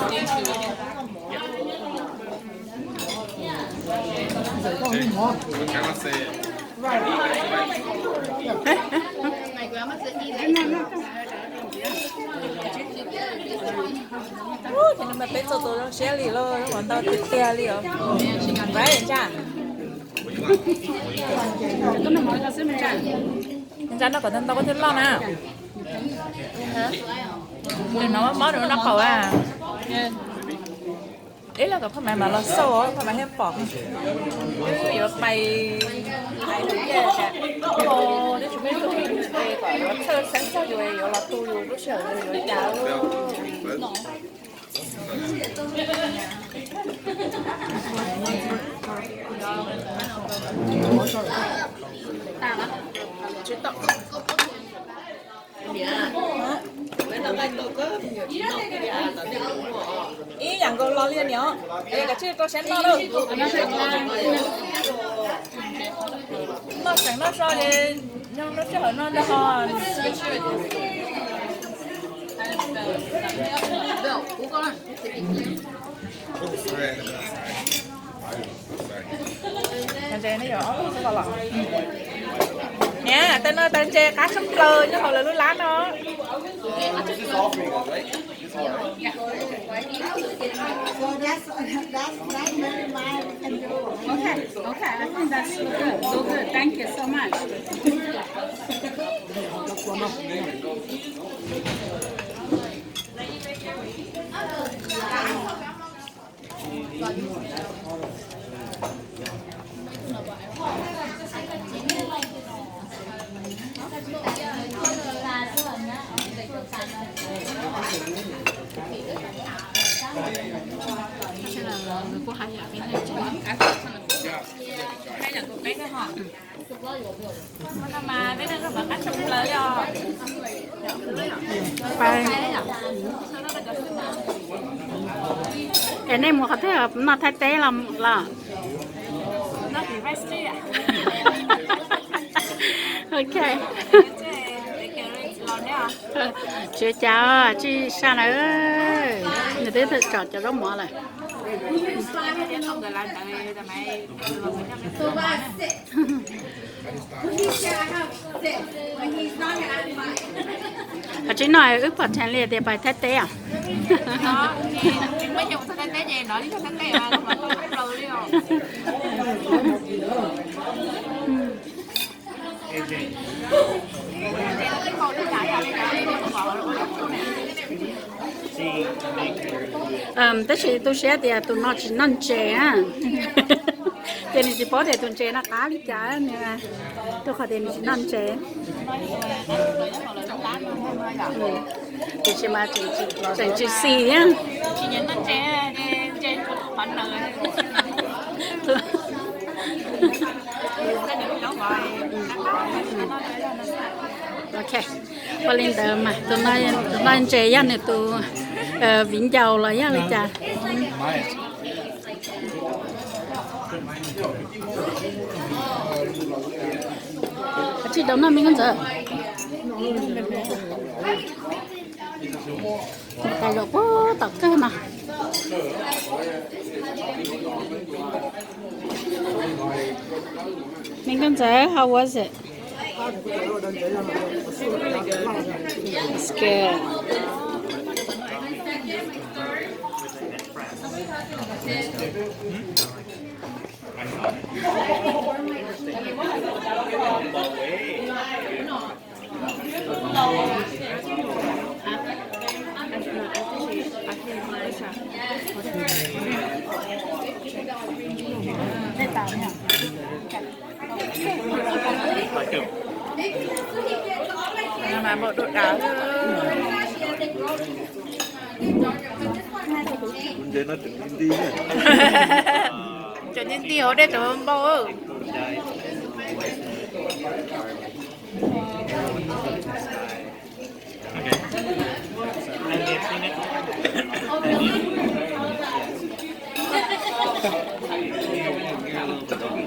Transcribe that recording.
Ces nws mas peb txhua tus zoo siab li los, zoo ntau tiag tiag li os. Npab ntsa, ntsa no kom tau ntau koj thiaj loj na. Nws no mob nws lub nraub qaum a. Ib los kom phaj Maiv mam los xauj, phaj Maiv thiaj pom. Wb yuav pais, pais lub caij, twb tsis muaj ib tug es kom yuav txhawj xeeb txog yus, yuav los tu yus lub sij hawm yus yuav cas. Ib yam nkaus los li niam, es kav tsij rau siab noj lauj. Noj tseem noj so es nyob lub sij hawm no ntag ho. Niam, tej no tau ntses qab tshaj plaws nyob hauv lawv lub lab no. Okay, okay, I think that's good. Good, good. Thank you so much. Es nej mus qhov twg, noj Thaib teb los? Ok. Tsis ua cas, tsis sab na. Nws twb tsom cov zaub mov lawm. Qhov tseeb no wb pom theej li tias pais Thaib teb os. Tab sis tu siab tias tus no tsis noj ntses na. Ces nws tsis paub tias tus ntses no qab li cas, nws rau qhov tias nws tsis noj ntses. Tiam sis mas tseem tsis xis thiab. Ok, ua li ntawd mas tus no ntses yog nws tus viv ncaus los yog li cas. Tsis tau noj me nkauj ntxawm. Tais zaum puag tom kawg no. Me nkauj ntxawm, how was it? It's good. Mas npaum dua dav. Cov nti nti hauv dej tau npau.